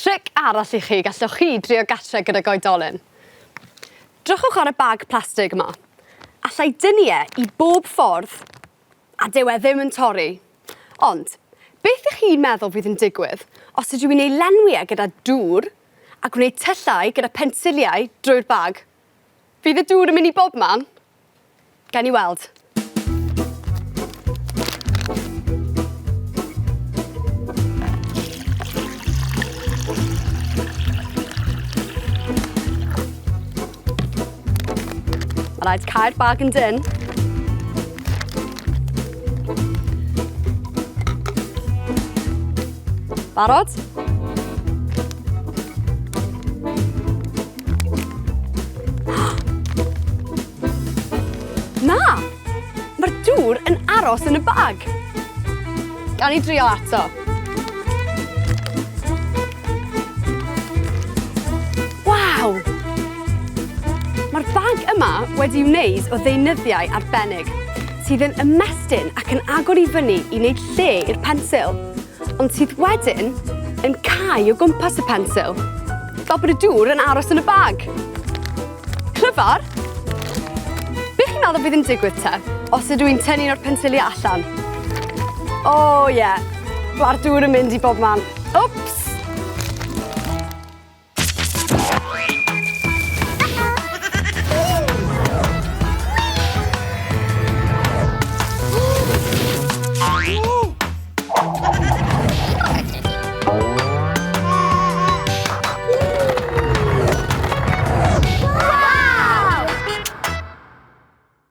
Tric arall i chi, gallwch chi drio gatre gydag oedolyn. Drychwch ar y bag plastig yma. Alla i dynnu e i bob ffordd a dyw e ddim yn torri. Ond, beth ych chi'n meddwl fydd yn digwydd os ydw i'n ei lenwi e gyda dŵr a gwneud tyllau gyda pensiliau drwy'r bag? Fydd y dŵr yn mynd i bobman? Gawn ni weld. Mae rhaid cau'r bag yn dyn. Barod? Na! Mae'r dŵr yn aros yn y bag. Gawn ni drio ato. Waw! Mae'r bag yma wedi wneud o ddeunyddiau arbennig sydd yn ymestyn ac yn agor i fyny i wneud lle i'r pensil. Ond sydd wedyn yn cau o gwmpas y pensil, fel bod y dŵr yn aros yn y bag. Clyfar! Be chi'n meddwl bydd yn digwydd te, os ydw i'n tynnu un o'r pensiliau allan? O oh, ie, yeah. Mae'r dŵr yn mynd i bob man. Wps!